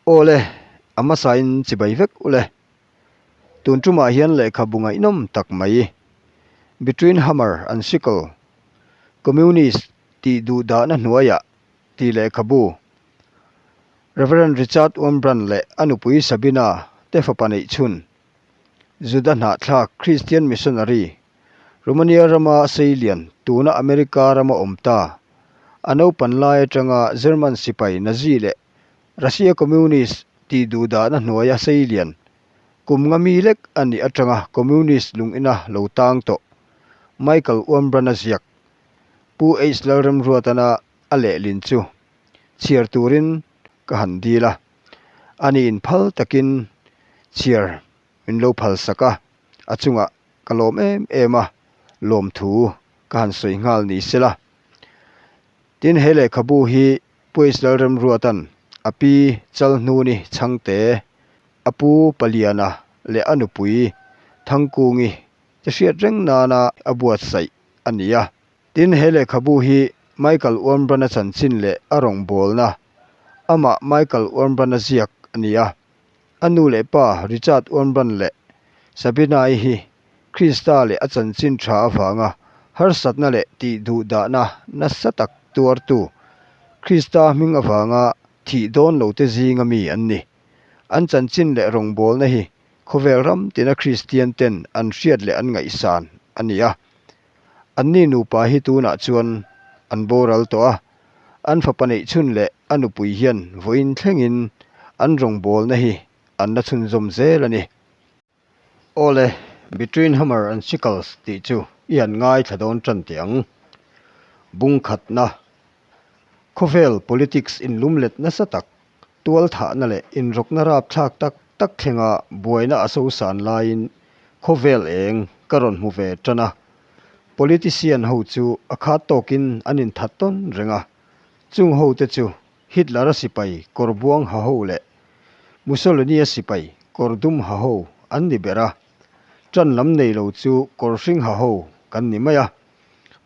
Aw le, a hmasain chibai vek u le. Tun tumah hian lehkhabu ngaihnawm tak mai, Between Hammer and Sickle, Communist tih duhdahna hnuaiah tih lehkhabu, Rev. Richard Wurmbrand leh a nupui Sabina te fapa neih chhun, Juda hnahthlak Christian missionary, Romania rama seilian, tuna America rama awm ta, a naupan lai atanga German sipai Nazi leh Russia Communist tih duhdahna hnuaia seilian, kum nga mi lek a nih atanga Communist lungina lo tang tawh Michael Wurmbrand-a ziak, Pu H. Lalremruatana a lehlin chu chhiar turin ka han dil a, ani inphal takin chhiar min lo phalsak a, a chungah ka lawm em em a, lawmthu ka han sawi nghal ni sela. Tin, he lehkhabu hi Pu H. Lalremruata'n a pi Chalhnuni Chhangte, a pu Paliana leh a nupui Thangkungi te hriat reng nana a buatsaih a ni a. Tin, he lehkhabu hi Michael Wurmbrand-a chanchin leh a rawngbawlna, amah Michael Wurmbrand-a ziak a ni a. A nu leh pa Richard Wurmbrand leh Sabina-i hi Krista leh a chanchin tha avanga harsatna leh tih duhdahna nasa tak tuartu, Krista hming avanga thih dawn lote zinga mi an ni. An chanchin leh rawngbawlna hi khawvel ram tina Kristian ten an hriat leh an ngaihsan a ni a. Anni nupa hi tunah chuan an boral tawh a, an fapa neihchhun leh a nupui hian vawiin thlengin an rawngbawlna hi an la chhunzawm zel a ni. Aw le, Between Hammer and Sickles tih chu i han ngaithla dawn tan teh ang. Bung khatna, Khawvel politics inlumlet nasa tak Tualthahna leh inrawkna rapthlak tak tak thlenga buaina a sosan laiin khawvel eng ka rawn hmu ve tan a. Politician ho chu a khat tawkin an inthat tawn reng a. Chung ho te chu Hitler-a sipai kawr buang ha ho leh Mussolini-a sipai kawr dum ha ho an ni ber a. Tan lam nei lo chu kawr hring ha ho kan ni mai a.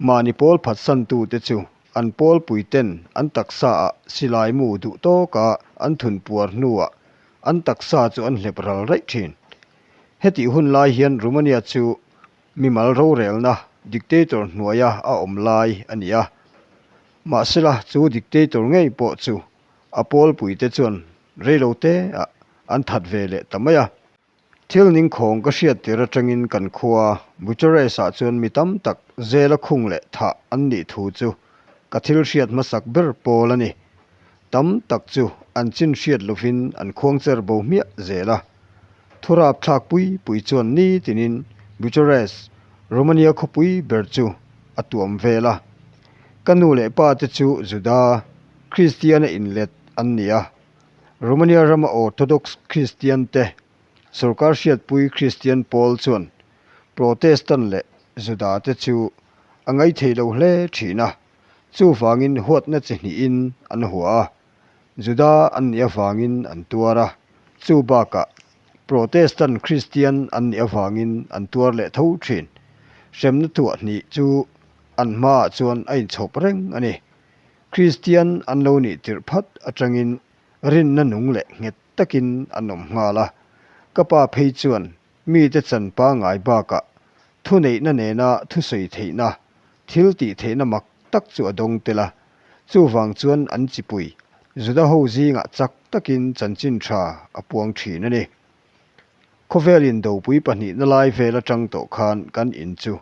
Mahni pawl phatsantute chu an pawlpuiten an taksaah silai mu duh tawka an thun puar hnuah an taksa chu an hlep ral raih thin. Hetih hun lai hian Romania chu mimal rorelna dictator hnuaia a awm lai a ni a. Mahsela chu dictator ngei pawh chu a pawlpuite chuan reiloteah an that ve leh ta mai a. Thil ningkhawng ka hriat tir atangin kan khua Bucharest-ah chuan mi tam tak zela khung leh thah an nih thu chu ka thil hriat hmasak ber pawl a ni. Tam tak chu an chin hriat lovin an khuangcher bo hmiah zel a. Thurap thlak pui pui chuan nitinin Bucharest, Romania khawpui ber chu a tuam vel a. Ka nu leh pa te chu Juda, Kristiana inlet an ni a. Romania rama Orthodox Kristian te sorkar hriatpui Kristian pawl chuan Protestant leh Juda te chu a ngaithei lo hle thin a, chuvangin huatna chi hnihin an hua a, Juda an nih avangin an tuar a, chu bakah Protestant Kristian an nih avangin an tuar leh tho thin. Hremna tuah hnih chu an hmaah chuan a inchhawp reng a ni. Kristian an lo nih tirh phat atangin rinna nung leh nghet takin an awm nghal a. Ka pa phei chuan mite chan pangngai bakah thuneihna nena thusawi theihna, thil tih theihna mak tak chu a dawng tel a. Chuvang chuan an chipui Juda ho zingah chak takin chanchin tha a puang thin a ni. Khawvel indopui pahnihna lai vel atang tawh khan kan in chu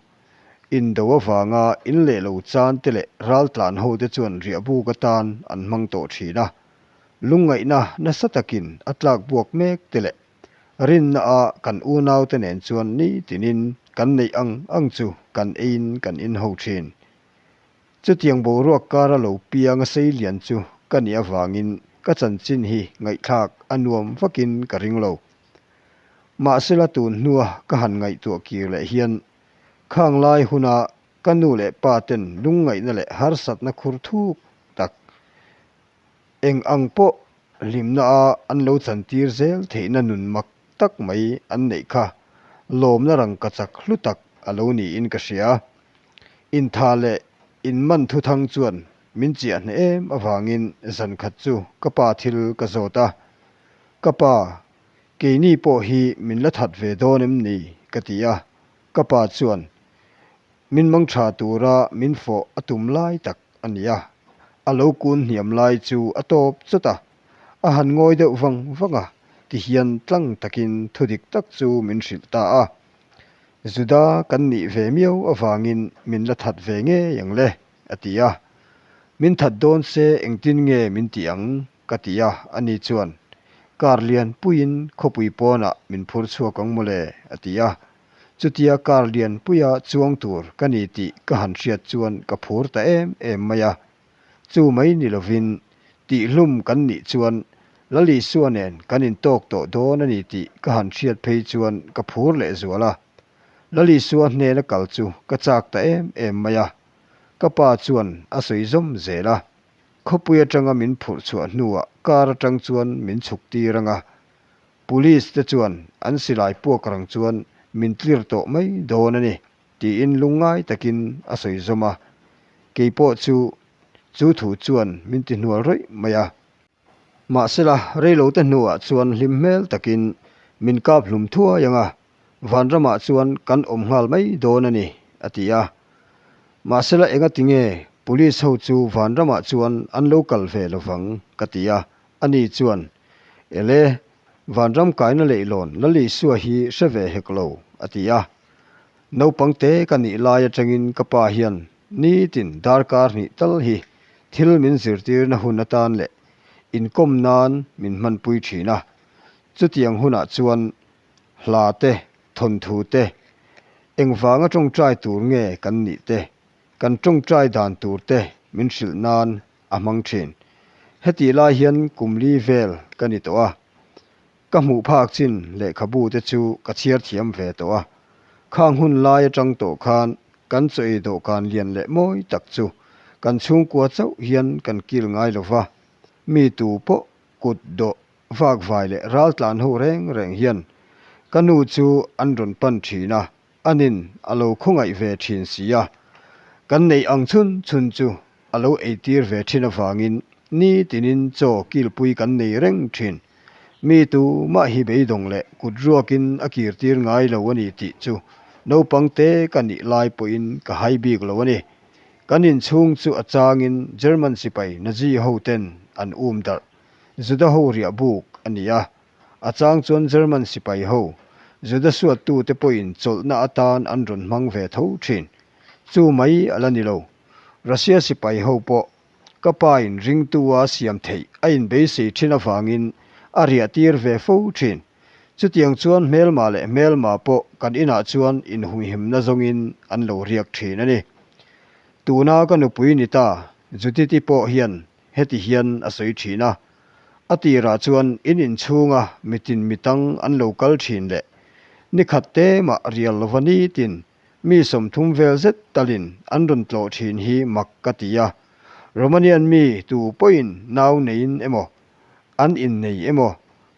indo avanga in leh lo chan te leh raltlan ho te chuan riahbuk atan an hmang tawh thin a. Lungngaihna nasa takin a tlak buak mek te leh rinna a kan unau te nen chuan nitinin kan neih ang ang chu kan eiin kan in ho thin. Chutiang boruak kara lo piang a sei lian chu ka nih avangin ka chanchin hi ngaihthlak a nuam vakin ka ring lo. Mahsela tun hnua ka han ngaihtuah kir leh hian khang lai huna ka nu leh pa ten lungngaihna leh harsatna khur thuk tak eng ang pawh hlimna a an lo chantir zel theihna nun mak tak mai an neih kha lawmna rangkachak hlu tak a lo niin ka hria. Intha leh inman thuthang chuan min chiah hneh em avangin zan khat chu ka pa thil ka zawt a. Ka pa, keini pawh hi min la that ve dawn em ni? ka ti a. Ka pa chuan, Min mang tha tura min fawh a tum lai tak a ni a. A lo kun hniam lai chu a tawp chawt a. A han ngawi deuh vang vang a, tihian tlang takin thu dik tak chu min hrilh ta a. Juda kan nih ve miau avangin min la that ve ngei ang le, a ti a. Min that dawn se engtin nge min tih ang? ka ti a, ani chuan, Car lian puiin khawpui pawnah min phur chhuak ang mawle, a ti a. Chutia car lian puia chuang tur ka ni tih ka han hriat chuan ka phur ta em em mai a. Chu mai ni lovin, tihhlum kan nih chuan Lal Isua nen kan intawk tawh dawn a ni tih ka han hriat phei chuan ka phur leh zual a. Lal Isua hnena kal chu ka chak ta em em mai a. Ka pa chuan a sawi zawm zel a. Khawpui atanga min phurh chhuah hnuah car atang chuan min chhuk tir ang a. Police te chuan an silai puak rang chuan min tlir tawh mai dawn a ni tiin lungngai takin a sawi zawm a. Kei pawh chu chu thu chuan min ti hnual rawih mai a. Mahsela reilote hnuah chuan hlim hmel takin min kap hlum thuai ang a, Vanramah chuan kan awm nghal mai dawn a ni, a ti a. Mahsela engati nge Police ho chu Vanramah chuan an lo kal ve lovang? ka ti a. Ani chuan, Ele, Vanram kaina leihlawn Lal Isua hi hre ve hek lo, a ti a. Naupang te ka nih lai atangin ka pa hian nitin darkar hnih tal hi thil min zirtirna hun atan leh inkawm nan min hmanpui thin a. Chutiang hunah chuan hla te, thawnthu te, engvanga tawngtai tur nge kan nih te, kan tawngtai dan tur te min hrilh nan a hmang thin. Hetih lai hian kum li vel ka ni tawh a, ka hmuh phak chin lehkhabu te chu ka chhiar thiam ve tawh a. Khang hun lai atang tawh khan kan chaw ei dawhkan lian leh mawi tak chu kan chhungkua chauh hian kan kil ngai lo va, mi tu pawh kut dawh Vakvai leh raltlan ho reng reng hian ka nu chu an rawn pan thin a, anin a lo khawngaih ve thin si a, kan neih ang chhun chhun chu a lo eitir ve thin avangin nitinin chaw kilpui kan nei reng thin. Mi tumah hi beidawng leh kut ruakin a kirtir ngai lo a ni tih chu naupang te ka nih lai pawhin ka hai bik lo a ni. Kan inchhung chu a changin German sipai Nazi hoten an um darh. Juda ho riah buk a ni a, a chang chuan German sipai ho, Juda suattute pawhin chawlhna atan an rawn hmang ve tho thin. Chu mai a la ni lo. Russia sipai ho pawh ka pa in ringtu a siam theih a inbeisei thin avangin a riah tir ve fo thin. Chutiang chuan hmelma leh hmelma pawh kan inah chuan inhumhimna zawngin an lo riak thin a ni. Tuna ka nupui ni ta, Judith-i pawh hian Heti hian a sawi thin a, A tirah chuan in inchhunga mitin mitang an lo kal thin leh nikhat te mah rial lova nitin mi 30 vel zet talin an rawn tlawh thin hi mak ka ti a. Romanian mi tu pawhin nau neiin emaw, an innei emaw,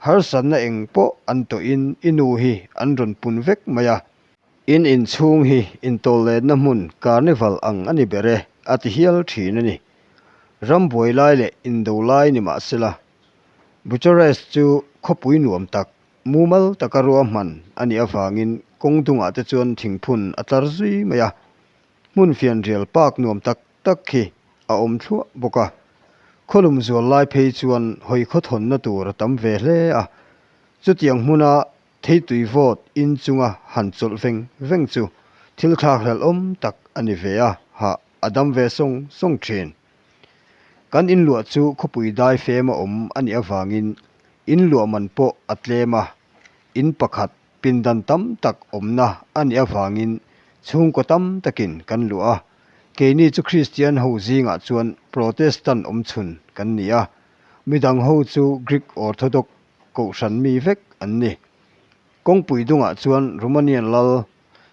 harsatna eng pawh an tawhin i nu hi an rawn pun vek mai a. In inchhung hi intawlletna hmun carnival ang a ni ber e, a ti hial thin a ni. Ram buai lai leh indo lai ni mah sela, Bucharest chu khawpui nuam tak, mumal taka ruahman a nih avangin kawng dungah te chuan thingphun a tlar zui mai a. Hmun fianrial park nuam tak tak khi a awm thluah bawk a. Khawlum zual lai phei chuan hawi khawthawnna tur a tam ve hle a. Chutiang hmuna Theitui vawt in chunga han chawlh veng veng chu thil thlakhlelhawm tak a ni ve a, hah a dam ve sawng sawng thin. Kan inluah chu khawpui dai fem a awm a nih avangin inluah man pawh a tlem a, in pakhat pindan tam tak awmna a nih avangin chhungkaw tam takin kan luah a, keini chu Kristian ho zingah chuan Protestant awmchhun kan ni a, midang ho chu Greek Orthodox Kohhran mi vek an ni. Kawngpui dungah chuan Romanian lal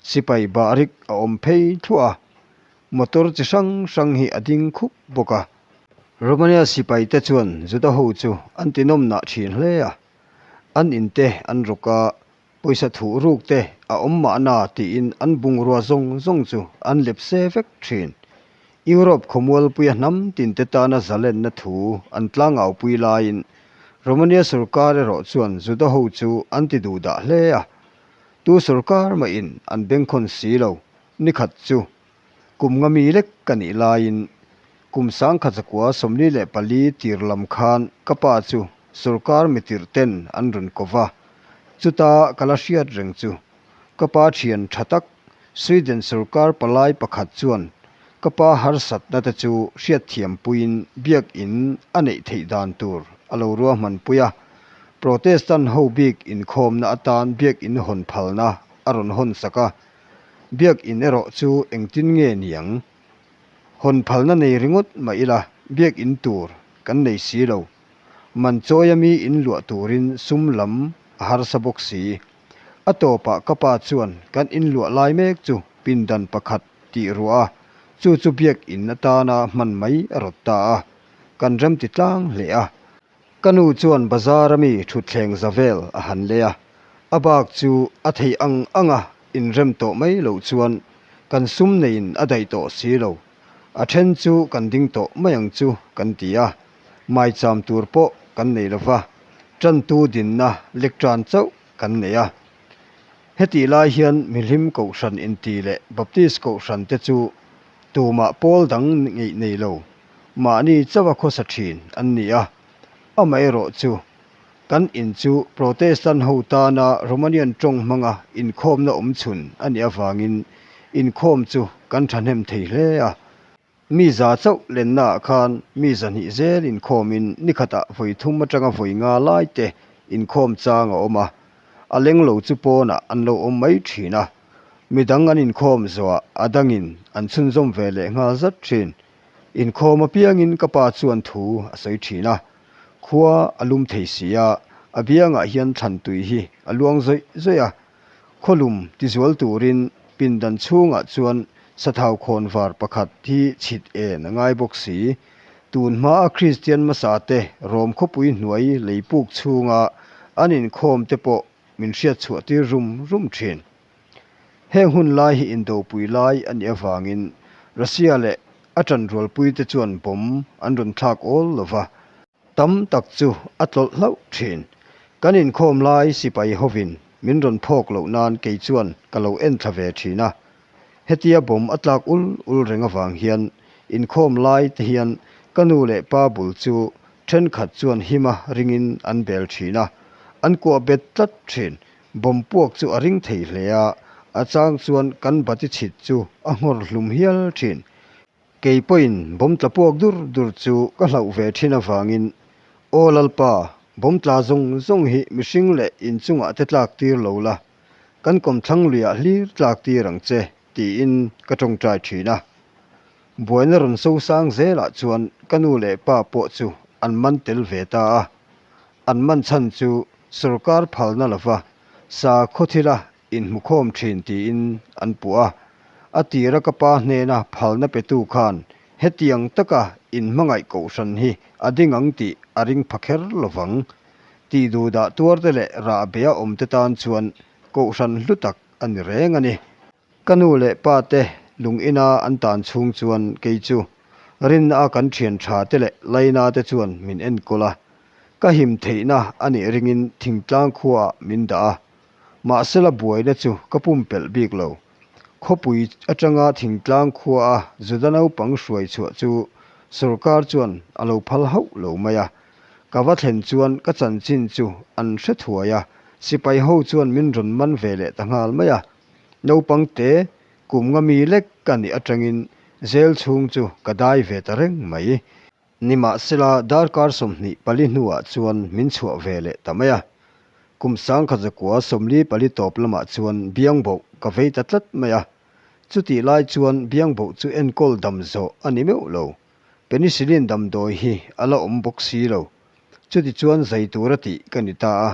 sipai bahrik a awm phei thluah a, motor chi hrang hrang hi a ding khup bawk a. Romania sipai te chuan Juda ho chu an tinawm nah thin hle a, an in te an rawk a, pawisa thuh ruk te a awm mahna tiin an bungrua zawng zawng chu an lep se vek thin. Europe khawmualpuia hnam tinte tana zalenna thu an tlangaupui laiin. Romania sorkar erawh chuan Juda ho chu an ti duhdah hle a, tu sorkar mahin an bengkhawn si lo. Ni khat chu kum nga mi lek ka nih laiin kum sangkhatzakua 44 tir lam khan ka pa chu sorkar mitirh ten an rawn ko va, chuta ka la hriat reng chu ka pa thian tha tak Sweden sorkar palai pakhat chuan ka pa harsatna te chu hriatthiampuiin biakin a neih theih dan tur a lo ruahmanpui a, Protestant ho bik inkhawmna atan biakin hawn phalna a rawn hawn sak a, biakin erawh chu engtin nge niang? Hawn phalna nei ringawt mah ila biakin tur kan nei si lo, man chawi ami inluah turin sum lam a harsa bawk si. A tawpah ka pa chuan kan inluah lai mek chu pindan pakhat tih ruah a, chu chu biakin atana hman mai a rawt ta a, kan remti tlang hle a. Ka nu chuan bazar ami thutthleng za vel a han lei a, a bak chu a theih ang anga inrem tawh mai loh chuan kan sum neiin a daih tawh si lo. A then chu kan ding tawh mai ang chu kan ti a, maicham tur pawh kan nei lo va, tantu dinna lektan chauh kan nei a. Hetih lai hian mihlim kohhran inti leh Baptist kohhran te chu tumah pawl dang ngeih nei lo, mahni chauha khawsa thin an ni a. Amaherawh chu kan in chu Protestant ho tana Romanian tawng hmanga inkhawmna awm chhun a nih avangin inkhawm chu kan thahnem thei hle a. Mi za chauh lennaah khan mi zahnih zel inkhawmin ni khatah vawi thum atanga vawi nga lai te inkhawm chang a awm a, a leng lo chu pawnah an lo awm mai thin a, midang an inkhawm zawhah a dangin an chhunzawm ve leh nghal zat thin. Inkhawm apiangin ka pa chuan thu a sawi thin a, khua a lum thei si a, a biangah hian thlan tui hi a luang zawih zawih a, Khawlum tizual turin pindan chhungah chuan sathau khawnvar pakhat hi chhit en a ngai bawk si. Tun hmaa Kristian hmasa te Rom khawpui hnuai lei puk chhunga an inkhawm te pawh min hriat chhuah tir rum rum thin. Heng hun lai hi indopui lai a nih avangin Russia leh a tanrualpui te chuan bomb an rawn thlak awl lo va. Tam tak chu a tlawlh hlauh thin. Kan inkhawm lai sipai hovin min rawn phawk loh nan kei chuan ka lo en thla ve thin a. Hetia bomb a tlak ul ul reng avang hian inkhawm lai te hian ka nu leh pa bul chu thenkhat chuan hima ringin an bel thin a, an kuah bet tlat thin. Bomb puak chu a ring thei hle a, a chang chuan kan bati chhit chu a nghawr hlum hial thin. Kei pawhin bawm tla puak dur dur chu ka hlauh ve thin avangin, Aw Lalpa, bawm tla zawng zawng hi mihring leh inchungah te tlak tir lo la, kan kawmthlang luiah hlir tlak tir ang che, tiin ka tawngtai thin a. Buaina rawn sosang zelah chuan ka nu leh pa pawh chu an man tel ve ta a. An man chhan chu sorkar phalna lova sa khawthila inhmukhawm thin tiin an puh a. A tira ka pa hnena phalna petu khan hetiang taka inhmangaih kohhran hi a ding ang tih a ring pha kher lovang. Tih duhdah tuarte leh rahbeh a awmte tan chuan kohhran hlu tak a ni reng a ni. Ka nu leh pa te lung ina an tan chhung chuan kei chu rinna a kan thian tha te leh laina te chuan min enkawl a. Ka him theihna a nih ringin thingtlang khuaah min dah a. Mahsela buaina chu ka pumpelh bik lo. Khawpui atanga thingtlang khua a Juda naupang hruai chhuah chu sorkar chuan a lo phal hauh lo mai a. Ka va thlen chuan ka chanchin chu an hre thuai a, sipai ho chuan min rawn man ve leh ta nghal mai a. Naupang te kum nga mi lek ka nih atangin zel chhung chu ka dai ve ta reng mai. Nimahsela, darkar 24 hnuah chuan min chhuah ve leh ta mai a. Kum sangkhat zakua 44 tawp lamah chuan biangboh ka vei ta tlat mai a. Chutih lai chuan biangboh chu enkawl dam zawh a ni meuh lo. Penicillin damdawi hi a la awm bawk si lo. Chutichuan zai tura tih ka ni ta a.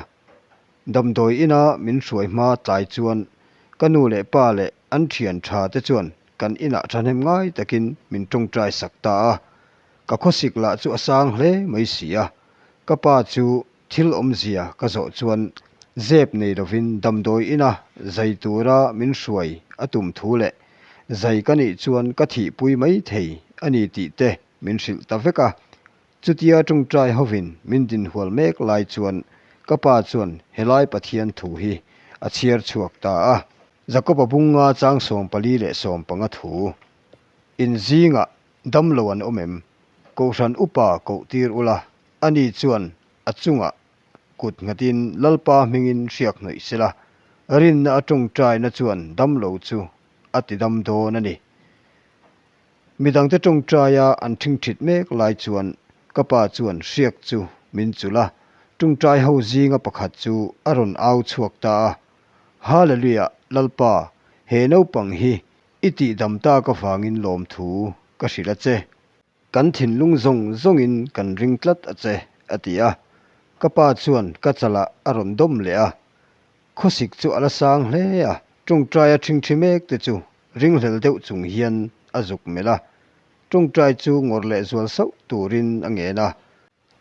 Damdawi ina min hruai hma tlai chuan ka nu leh pa leh an thian tha te chuan kan inah thahnem ngai takin min tawngtai sak ta a. Ka khawsik lah chu a sang hle mai si a. Ka pa chu thil awmzia ka zawh chuan zep nei lovin damdawi ina zai tura min hruai a tum thu leh zai ka nih chuan ka thihpui mai thei a ni tih te min hrilh ta vek a. Chutia ṭawngṭai hovin min dinhual mek lai chuan ka pa chuan helai Pathian thu hi a chhiar chhuak ta a. Jakoba bunga chang 44 15 thu, In zingah damlo an awm em? Kohhran upa koh tir ula, ani chuan a chungah kut nghatin Lalpa hmingin hriak hnawih sela, rinna a ṭawngṭaina chuan damlo chu a ti dam dawn a ni. Midangte ṭawngṭaia an ṭhingṭhit mek lai chuan ka pa chuan hriak chu min chulh a, ṭawngṭai ho zinga pakhat chu a rawn au chhuak ta a, Hallelujah, Lalpa, he naupang hi i tihdam tak avangin lawmthu ka hrilh a che. Kan thinlung zawng zawngin kan ring tlat a che, a ti a. Ka pa chuan ka chalah a rawn dawm leh a, Khawsik chu a la sang hle a, tawngtaia ṭhingṭhi mek te chu ringhlel deuh chung hian a zuk melh a, tawngtai chu ngawrh leh zual sauh turin a ngen a.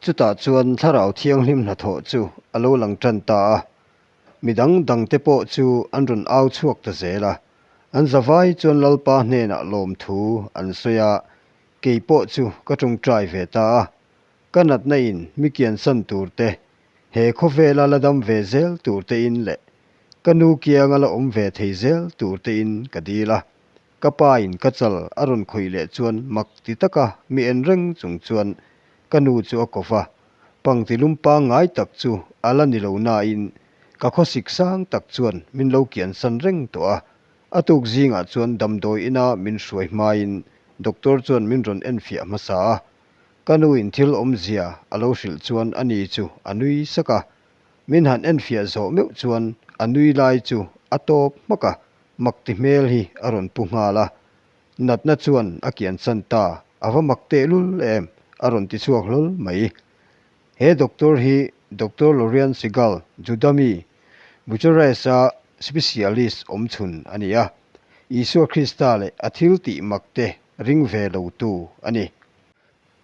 Chutah chuan thlarau thianghlim hnathawh chu a lo lang ṭan ta a, mi dang dang te pawh chu an rawn au chhuak ta zel a, an zavai chuan Lalpa hnenah lawmthu an sawi a, kei pawh chu ka tawngtai ve ta a, ka natna in mi kiansan tur te He khawvela la dam ve zel tur te in leh ka nu kianga la awm ve thei zel tur te in ka dil a. Ka pa in ka chal a rawn khawih leh chuan mak ti taka mi en reng chung chuan ka nu chu a kawp a. Pangti lum pangngai tak chu a la ni lo nain ka khawsik sang tak chuan min lo kiansan reng tawh a. A tuk zingah chuan damdawi ina min hruai hmain doctor chuan min rawn enfiah hmasa a. Ka nu in thil awmzia a lo hrilh chuan a ni chu a nui sak a, min han enfiah zawh meuh chuan a nui lai chu a tawp hmak a, mak ti hmel hi a rawn pu nghal a. Natna chuan a kian chan ta, a va mak tehlul em a rawn ti chhuak hlawl mai. He doctor hi Doctor Lorian Segal, Juda mi, Bucharest-a specialist awmchhun a ni a, Isua Krista leh a thil tih mak te ring ve lo tu a ni.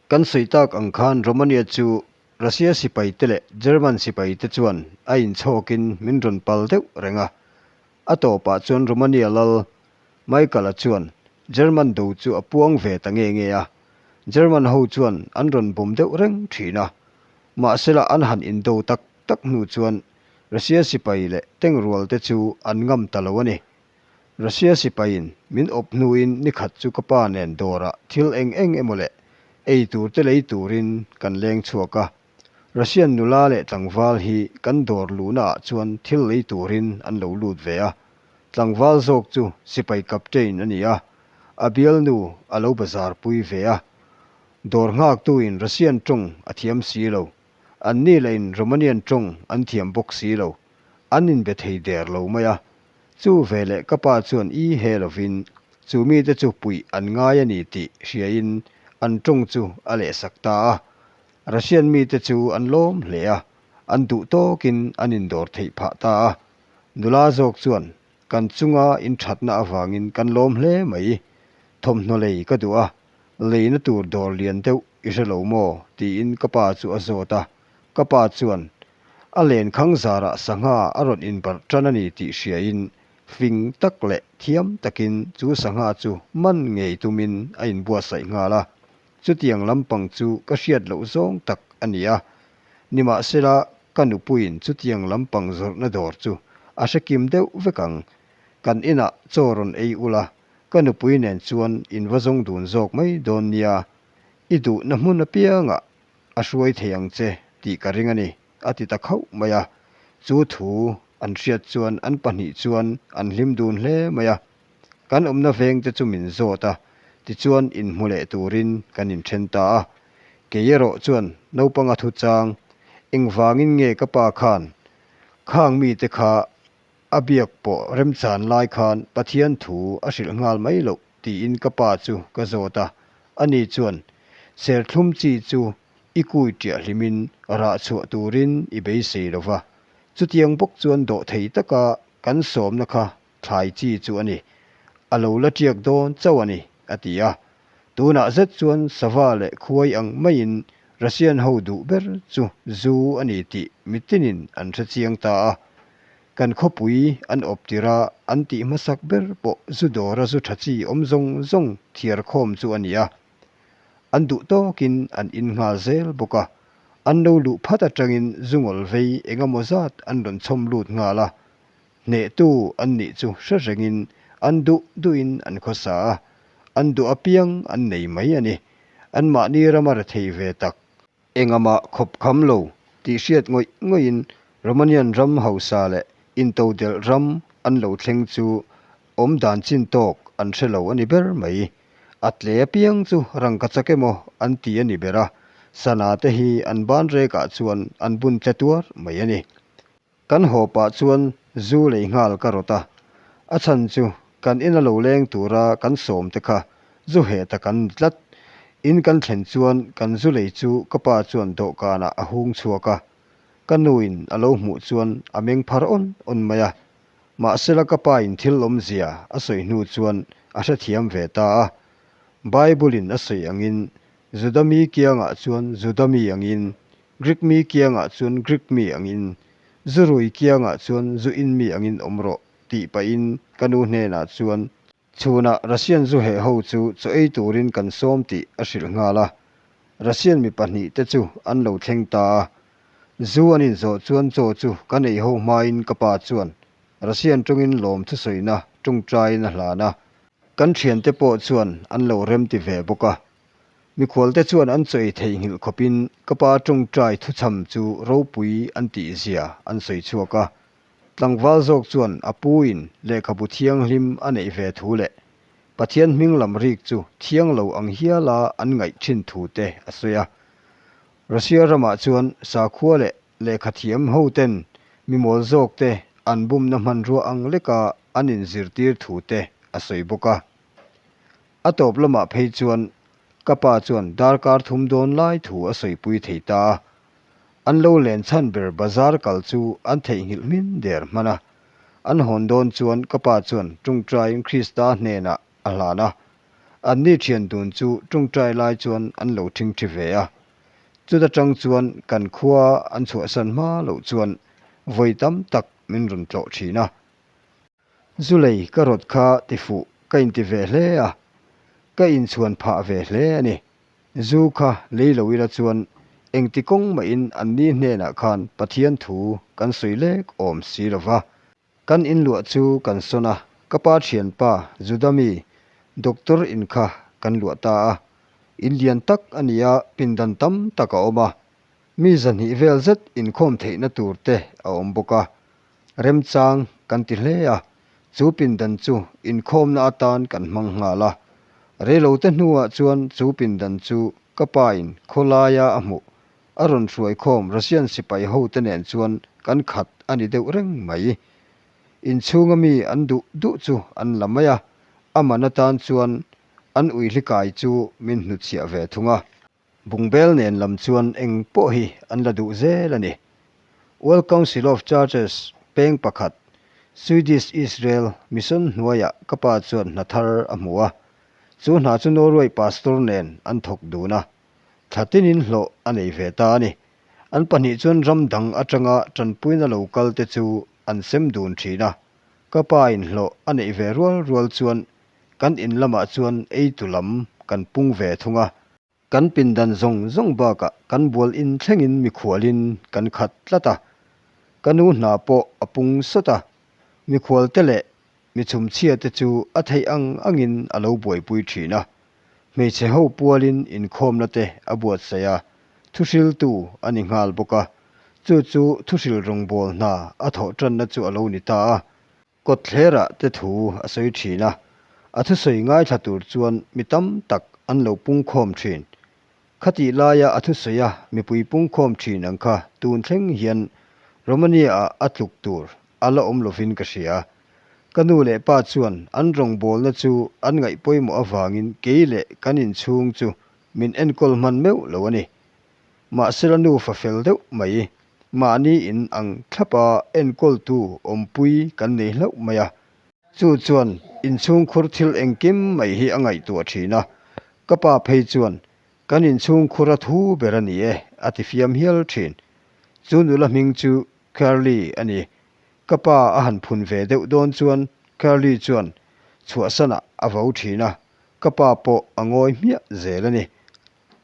Kan sawi tak ang khan Romania chu Russia sipai te leh German sipai te chuan a inchhawkin min rawn pal deuh reng a. A tawpah chuan Romania lal Michael-a chuan German do chu a puang ve ta nge nge a. German ho chuan an rawn bawm deuh reng thin a. Mahsela an han indo tak tak hnu chuan Russia sipai leh tengrual te chu an ngam ta lo a ni. Russia sipaiin min awp hnuin nikhat chu ka pa nen dawrah thil eng eng emaw leh ei tur te lei turin kan leng chhuak a. Russian nula leh tlangval hi kan dawr luhna ah chuan thil lei turin an lo lut ve a. Tlangval zawk chu sipai captain a ni a, a bialnu a lo bazar pui ve a. Dawr nghaktuin Russian tawng a thiam si lo, anni lahin Romanian tawng an thiam bawk si lo, an inbe thei der lo mai a. Chu veleh ka pa chuan i he lovin chu mite chu puih an ngai a ni tih hriain an tawng chu a lehsak ta a. Russian mite chu an lawm hle a, an duh tawkin an indawr theih phah ta a. Nula zawk chuan kan chunga inthatna avangin kan lawm hle mai. Thawmhnaw lei ka duh a, leina tur dawr lian deuh i hre lo maw? tiin ka pa chu a zawt a. Ka pa chuan A lenkhang zarah sangha a rawn inbarh tan a ni tih hriain fing tak leh thiam takin chu sangha chu man ngei tumin a inbuatsaih nghal a. Chutiang lampang chu ka hriat loh zawng tak a ni a. Nimahsela ka nupuiin chutiang lampang zawrhna dawr chu a hre kim deuh vek ang. Kan inah chaw rawn ei ula, ka nupui nen chuan in va zawng dun zawk mai dawn nia. I duhna hmun apiangah a hruai thei ang che tih ka ring a ni, a ti ta khauh mai a. Chu thu an hriat chuan an pahnih chuan an hlim dun hle mai a. Kan awmna vengte chu min zawt a, tichuan inhmu leh turin kan inthen ta a. Kei erawh chuan naupanga thu chang, Engvangin nge ka pa khan khang mite kha A biak pawh remchan lai khan Pathian thu a hrilh nghal mai loh tiin ka pa chu ka zawt a, ani chuan serthlum chi chu i kui ṭiah hlimin rah chhuah turin i beisei lo va, chutiang bawk chuan dawhthei taka kan sawmna kha thlai chi chu a ni, a lo la ṭiak dawn chauh a ni, a ti a. Tunah zet chuan sava leh khuai ang maiin Russian ho duh ber chu zu a ni tih mitinin an hre chiang ta a. Kan khawpui an awp tir a, an tih hmasak ber pawh zu dawra zu tha chi awm zawng zawng thiar khawm chu a ni a. An duh tawkin an in nghal zel bawk a, an lo luh phat atangin zu ngawl vei eng emaw zat an rawn chhawm lut nghal a, hnehtu an nih chu hre rengin an duh duhin an khawsa a, an duh apiang an nei mai a ni. Anmahni rama rethei ve tak. Engamah khawp kham lo tih hriat ngawih ngawihin Romanian ram hausa leh intodelh ram an lo thleng chu awm dan chin tawk an hre lo a ni ber mai. A tle apiang chu rangka chak emaw an ti a ni ber a, sana te hi an ban rekah chuan an bun tle tuar mai a ni. Kan haw pah chuan zu lei nghal ka rawt a, a chhan chu kan ina lo leng tura kan sawm te kha zu heh ta kan ni tlat. In kan thlen chuan kan zu lei chu ka pa chuan dawhkanah a hung chhuak a, ka nuin a lo hmuh chuan a meng phar awn awn mai a. Mahsela ka pa in thil awmzia a sawi hnu chuan a hrethiam ve ta a, Bible in a sawi angin Juda mi kiangah chuan Juda mi angin Grik mi kiangah chuan Grik mi angin, zu rui kiangah chuan zu in mi angin awm rawh, tih pahin ka nu hnenah chuan chhunah Russian zu heh ho chu chaw ei turin kan sawm tih a hrilh nghal a. Russian mi pahnihte chu an lo thleng ta a. Zu an inzawh chuan chaw chu kan ei ho hmain ka pa chuan Russian tawngin lawm thusawina tawngtaiin a hlan a. Kan thiante pawh chuan an lo remti ve bawk a. Mikhualte chuan an chawi theihnghilh khawpin ka pa tawngtai thuchham chu ropui an tih zia an sawi chhuak a. Tlangval zawk chuan a puin lehkhabu thianghlim a neih ve thu leh Pathian hming lam rik chu thiang lo ang hiala an ngaih thin thu te a sawi a. Russia ramah chuan sakhua leh lehkhathiam hoten mimawl zawkte an bumna hmanrua ang leka an inzirtir thu te a sawi bawk a. A tawp lamah phei chuan ka pa chuan darkar thum dawn lai thu a sawipui thei ta a, an lo len chhan ber bazar kal chu an theihnghilh hmin der hman a. An hawn dawn chuan ka pa chuan tawngtaiin Krista hnenah a hlan a, anni thian dun chu tawngtai lai chuan an lo thingthi ve a. Chuta tang chuan kan khua an chhuahsan hma loh chuan vawi tam tak min rawn tlawh thin a. Zu lei ka rawt kha ti fuh ka inti ve hle a, ka inchhuan phah ve hle a ni. Zu kha lei lo ila chuan engti kawng mahin anni hnenah khan Pathian thu kan sawi lek awm si lo va. Kan inluah chu kan sawn a, ka pa thianpa Juda mi doctor in kha kan luah ta a. In lian tak a ni a, pindan tam tak a awm a, mi zahnih vel zet inkhawm theihna tur te a awm bawk a. Remchang kan ti hle a, chu pindan chu inkhawmna atan kan hmang nghal a. Reilote hnuah chuan chu pindan chu ka pain khawlaia a hmuh a rawn hruaikhawm Russian sipai hote nen chuan kan khat a ni deuh reng mai. Inchhunga mi an duh duh chu an la mai a, a man atan chuan an uihlikai chu min hnutchhiah ve thung a. Bungbel nen lam chuan eng pawh hi an la duh zel a ni. World Council of Churches peng pakhat, Swedish Israel Mission hnuaiah ka pa chuan hna thar a hmu a. Chu hna chu Norway pastor nen an thawk dun a. Thla tinin hlawh a nei ve ta a ni. An pahnih chuan ram dang atanga tanpuina lo kal te chu an sem dun thin a. Ka pa in hlawh a neih ve rual rual chuan kan in lamah chuan eitu lam kan pung ve thung a. Kan pindan zawng zawng bakah kan bual in thlengin mikhualin kan khat tlat a, ka nu hna pawh a pung sawt a, mikhualte leh mi chhumchhiate chu a theih ang angin a lo buaipui thin a, hmeichhe ho pualin inkhawmna te a buatsaih a, thuhriltu a ni nghal bawk a, chu chu thuhril rawngbâwl hna a thawh tanna chu a lo ni ta a. Kawtthlerah te thu a sawi thin a, a thusawi ngaithla tur chuan mi tam tak an lo pungkhawm thin. Khatih laia a thusawi a mipui pungkhawm thin ang kha tun thleng hian Romania-ah a tluk tur a la awm lovin ka hria. Ka nu leh pa chuan an rawngbawlna chu an ngaih pawimawh avangin kei leh kan inchhung chu min enkawl hman meuh lo a ni. Mahsela nufa fel deuh mai Mahni in ang thlapa enkawltu awmpui kan nei hlauh mai a. Chu chuan inchhungkhur thil engkim mai hi a ngaihtuah thin a, ka pa phei chuan kan inchhungkhur a thu ber a ni e a ti fiam hial thin. Chu nula hming chu Curly a ni. Ka pa a han phun ve deuh dawn chuan Curly chuan chhuahsanah a vo thin a, ka pa pawh a ngawi hmiah zel a ni.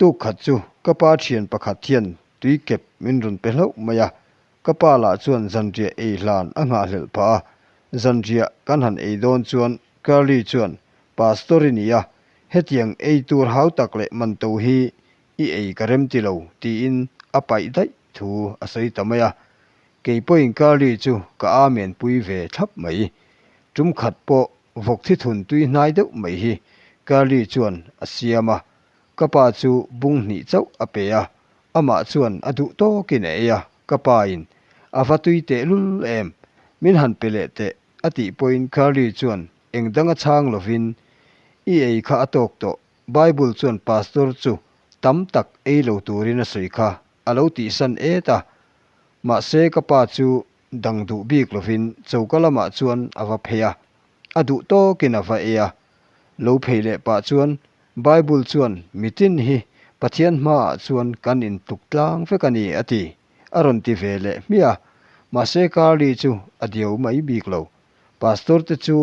Tuk khat chu ka pa thian pakhat hian tui kep min rawn pe hlauh mai a, ka pa lah chuan zanriah ei hlan a nghahhlelh phah a, zanriah kan han ei dawn chuan Curly chuan Pastor i ni a, hetiang ei tur hau tak leh man to hi i ei ka rem ti lo tiin a paih daih thu a sawi ta mai a, kei pawhin Curly chu ka amen pui ve thlap mai. Tum khat pawh vawk thi thun tui hnai deuh mai hi Curly chuan a siam a, ka pa chu bung hnih chauh a pe a, amah chuan a duh tawkin a ei a, ka pa in a va tui tehlul em, min han pe leh teh a tih pawhin Curly chuan eng danga chhang lovin i ei kha a tawk tawh Bible chuan pastor chu tam tak ei lo turin a sawi kha a lo tihsan et a, mahse ka pa chu dang duh bik lovin choka lamah chuan a va phei a, a duh tawkin a va ei a. Lo phei leh pah chuan Bible chuan mitin hi Pathian hmaah chuan kan intluk tlang vek a ni a ti, a rawn ti ve leh hmiah a, mahse Carly chu a diau mai bik lo. Pastor te chu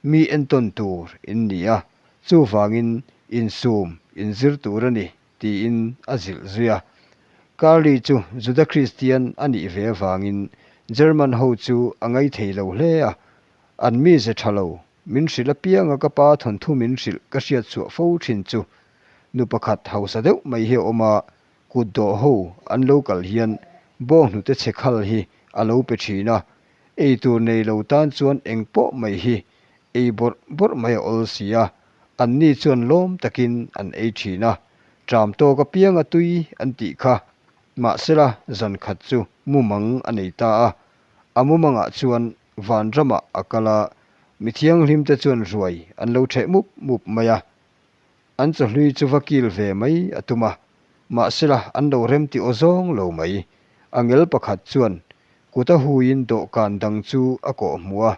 mi entawn tur in ni a, chuvangin insum inzir tur a ni tiin a zilh zui a. Carly chu Juda Kristian a nih ve avangin German ho chu a ngaithei lo hle a, an mize tha lo min hrilh apianga ka pa thawnthu min hrilh ka hriat chhuah fo thin chu nu pakhat hausa deuh mai hi a awm a, kut dawh ho an lo kal hian bawnghnute chhe khal hi a lo pe thin a, Ei tur nei lo tan chuan eng pawh mai hi ei bawrh bawrh mai a awl si a, anni chuan lawm takin an ei thin a, ṭam tawk apianga tui an tih kha. Mahsela zan khat chu mumang a nei ta a, a mumangah chuan vanramah a kal a, mi thianghlimte chuan ruai an lo ṭheh mup mup mai a, an chawhlui chu va kil ve mai a tum a, mahsela an lo remti aw zawng lo mai. Angel pakhat chuan Kut a huiin dawhkan dang chu a kawh hmuh a,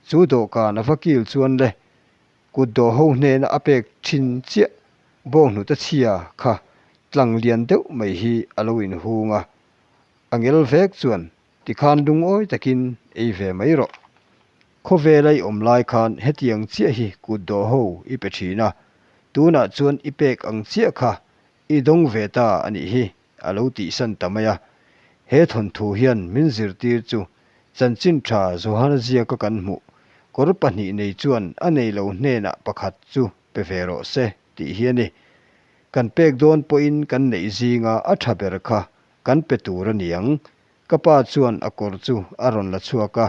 chu dawhkan a va kil chuan le, kut dawh ho hnena a pek thin chiah bawnghnute chhia kha tlang lian deuh mai hi a lo inhung a, a ngel vek chuan tikhan lungawi takin ei ve mai rawh. Khawvela i awm lai khan hetiang chiah hi kut dawh ho i pe thin a, tunah chuan i pek ang chiah kha I dawng ve ta a nih hi, a lo tihsan ta mai a. He thawnthu hian min zirtir chu chanchin tha Johana ziaka kan hmuh, kawr pahnih nei chuan a nei lo hnenah pakhat chu pe ve rawh se tih hi a ni. Kan pek dawn pawhin kan neih zinga a tha ber kha kan pe tur a ni ang. Ka pa chuan a kawr chu a rawn la chhuak a,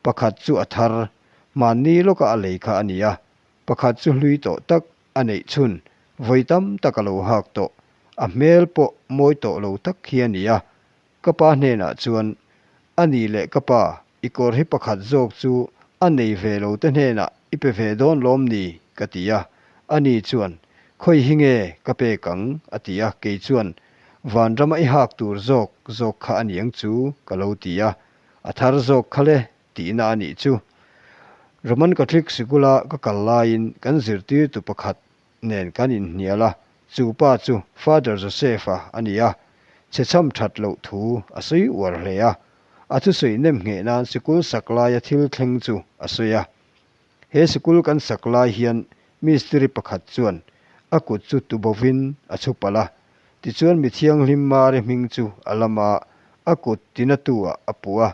pakhat chu a thar, hmanni lawka a lei kha a ni a, pakhat chu hlui tawh tak A neih chhun, vawi tam tak a lo hak tawh, a hmel pawh mawi tawh lo tak hi a ni a. Ka pa hnenah chuan, A ni leh ka pa, i kawr hi pakhat zawk chu a nei ve lo te hnenah i pe ve dawn lawm ni? ka ti a. A ni chuan, Khawi hi nge ka pek ang? a ti a, kei chuan, Vanrama i hak tur zawk zawk kha a niang chu ka lo ti a, a thar zawk kha le tihna a nih chu. Roman Catholic sikula ka kal laiin kan zirtirtu pakhat nen kan inhnial a, chu pa chu Father Joseph-a a ni a, chhechham that loh thu a sawi uar hle a, a thusawi nem ngheh nan sikul sak laia thil thleng chu a sawi a. He sikul kan sak lai hian mistiri pakhat chuan a kut chu tubovin a chhu palh a, tichuan mi thianghlim Mari hming chu a lam a, a kut tinatu-ah a puh a,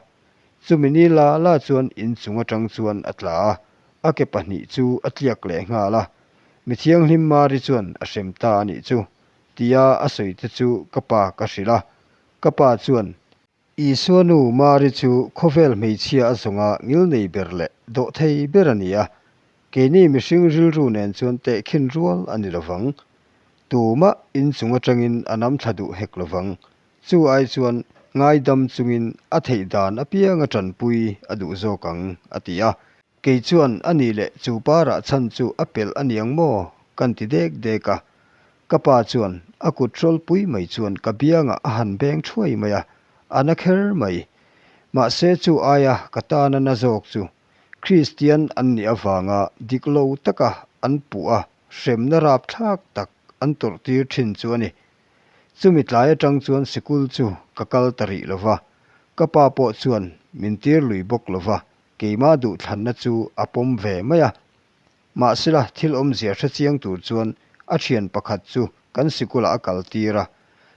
Chumi ni la la chuan inchung atang chuan a tla a, a ke pahnih chu a tliak leh nghal a. Mi thianghlim Mari chuan a hrem ta a nih chu, tia a sawi te chu ka pa ka hrilh a. Ka pa chuan. Isua nu Mari chu khawvel hmeichhia a zawnga ngilnei ber leh dawhthei ber a ni a, keini mihring rilru nen chuan tehkhin rual a ni lovang. Tumah inchung atangin a namthla duh hek lovang. Chu ai chuan ngaidam chungin a theih dan apianga tanpui a duh zawk ang, a ti a. Kei chuan a nih leh chu pa rah chhan chu a pelh a niang maw? kan ti dek dek a. Ka pa chuan a kut hrawlpui mai chuan ka biangah a han beng thuai mai a, a na kher mai. Mahse chu aia ka tana na zawk chu Kristian an nih avanga dik lo taka an puh a hremna rapthlak tak an tawrhtir thin chu a ni. Chumi tlai atang chuan sikul chu ka kal ta rih lo va, ka pa pawh chuan min tir lui bawk lo va, keimah duhthlanna chu a pawm ve mai a. Mahsela thil awmzia hre chiang tur chuan a thian pakhat chu Kan sikulah a kal tir a,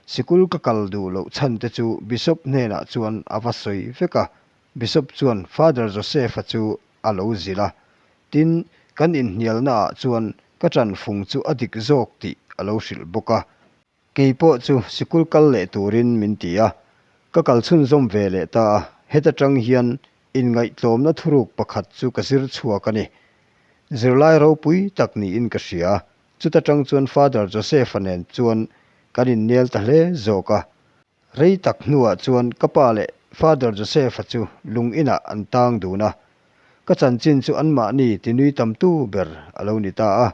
sikul ka kal duh loh chhan te chu Bishop hnenah chuan a va sawi vek a, Bishop chuan Father Joseph-a chu a lo zilh a, tin, kan inhnialna ah chuan ka ṭanfung chu a dik zawk tih a lo hrilh bawk a. Kei pawh chu sikul kal leh turin min ti a, ka kal chhunzawm ve leh ta a, heta tang hian inngaihtlawmna thuruk pakhat chu ka zir chhuak a ni. Zirlai ropui tak niin ka hria, chuta tang chuan Father Joseph-a nen chuan kan innel ta hle zawk a. Rei tak hnuah chuan ka pa leh Father Joseph-a chu lung inah an tang dun a, ka chanchin chu anmahni tinui tamtu ber a lo ni ta a.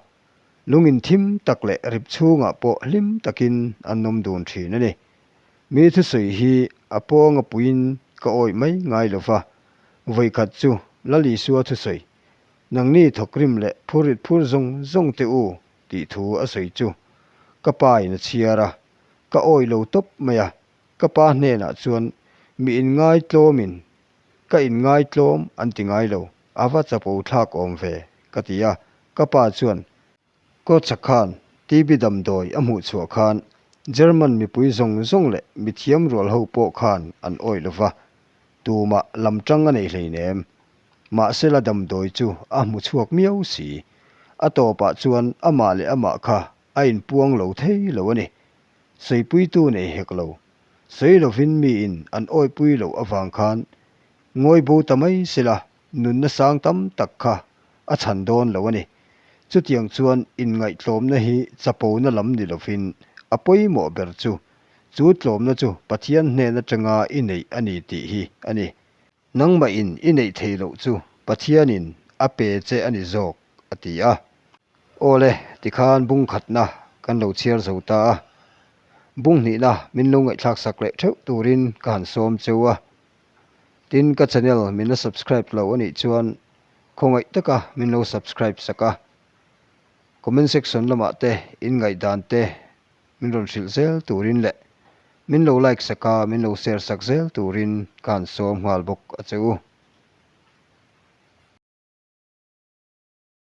Lungin thim tak leh rip chhungah pawh hlim takin an awm dun thin a ni. Mi thusawi hi a pawnga puiin ka awih mai ngai lo va, vawikhat chu Lal Isua thusawi, Nangni thawkrim leh phurrit phur zawng zawng teh u tih thu a sawi chu ka pa in a chhiar a, ka awih lo tawp mai a, ka pa hnenah chuan mi inngaitlawmin ka inngaitlawm an ti ngai lo, a va chapo thlak awm ve ka ti a, Ka pa chuan Kawcha khan TB damdawi a hmuh chhuah khan German mipui zawng zawng leh mithiam rual ho pawh khan an awih lo va, tumah lam tang a nei hleinem. Mahsela damdawi chu a hmu chhuak miau si. A tawpah chuan amah leh amah kha a inpuang lo thei lo a ni. Sawipuitu nei hek lo. Sawi lovin miin an awihpui loh avang khan ngawi bo ta mai sela Nunna sang tam tak kha a chhan dawn lo a ni. Chutiang chuan inngaihtlawmna hi chapona lam ni lovin a pawimawh ber chu, chu tlawmna chu Pathian hnen atanga i neih a ni tih hi a ni. Nangmahin i neih theih loh chu Pathianin a pe che a ni zawk, a ti a. Awle, tikhan bung khatna kan lo chhiar zo ta a. Bung hnihna min lo ngaihthlak sak leh theuh turin ka han sawm cheu a. Tin, ka channel min la subscribe lo a nih chuan khawngaih taka min lo subscribe sak a, comment section lamah te in ngaihdan te min rawn hrilh zel turin leh min lo like sak a, min lo share sak zel turin ka han sawm nghal bawk a che u.